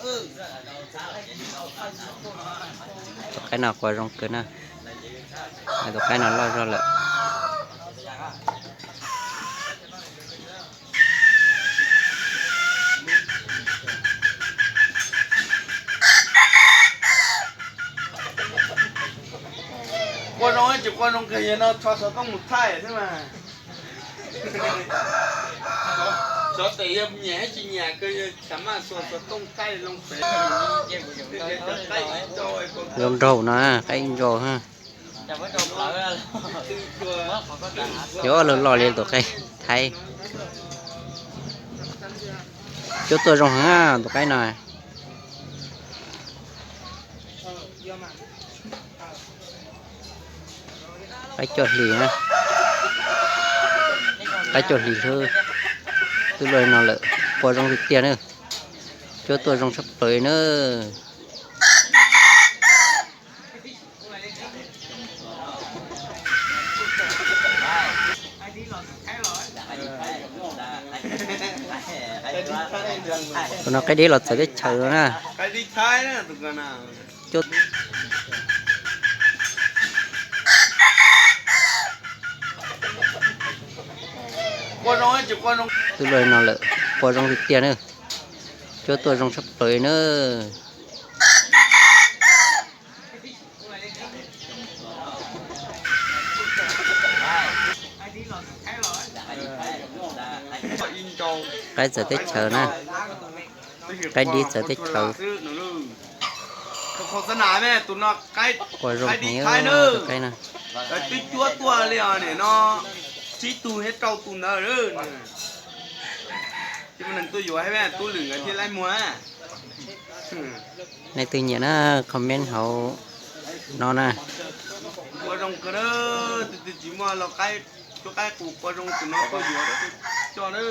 Tus qaib no qua zoo kawg na. Tus qaib no loj zog lawm. Qua zoo tsis qua zoo kawg yog no tso xov tooj mus thaij thiab mas. Xov tes yog nyiam tsis nyiam kawg yog xav maj xuas xov tooj thaij loo pem. Zoo nraug no, qaib ntsaus. Yuav loj loj li tus qaib Thaib. Cuab tuaj zoo heev tus qaib no. Qaib cuaj hlis na. Qaib cuaj hlis hlub. Twb luaj li no lawm, qua zoo tiag tiag na. Cuab tuaj zoo tshaj plaws na. Tus no qaib dib los txawv teb chaws no na. Twb luaj li no lawm, qua zoo tiag tiag na. Cuab tuaj zoo tshaj plaws na. Qaib txawv teb chaws na. Qaib dib txawv teb chaws. Qua zoo heev tus qaib na. Twb cuab tuaj li os, nim no tsib tug thiab rau tus ntawd. Ces neeg tuaj yuav thiab tub lwm nkawd thiaj laib muag. Nej twg nyiam na, comment hauv no na. Qua zoo kawg, tus twg tsis muaj los qaib, cuab qaib qus qua zoo tus no tuaj yuav coj na.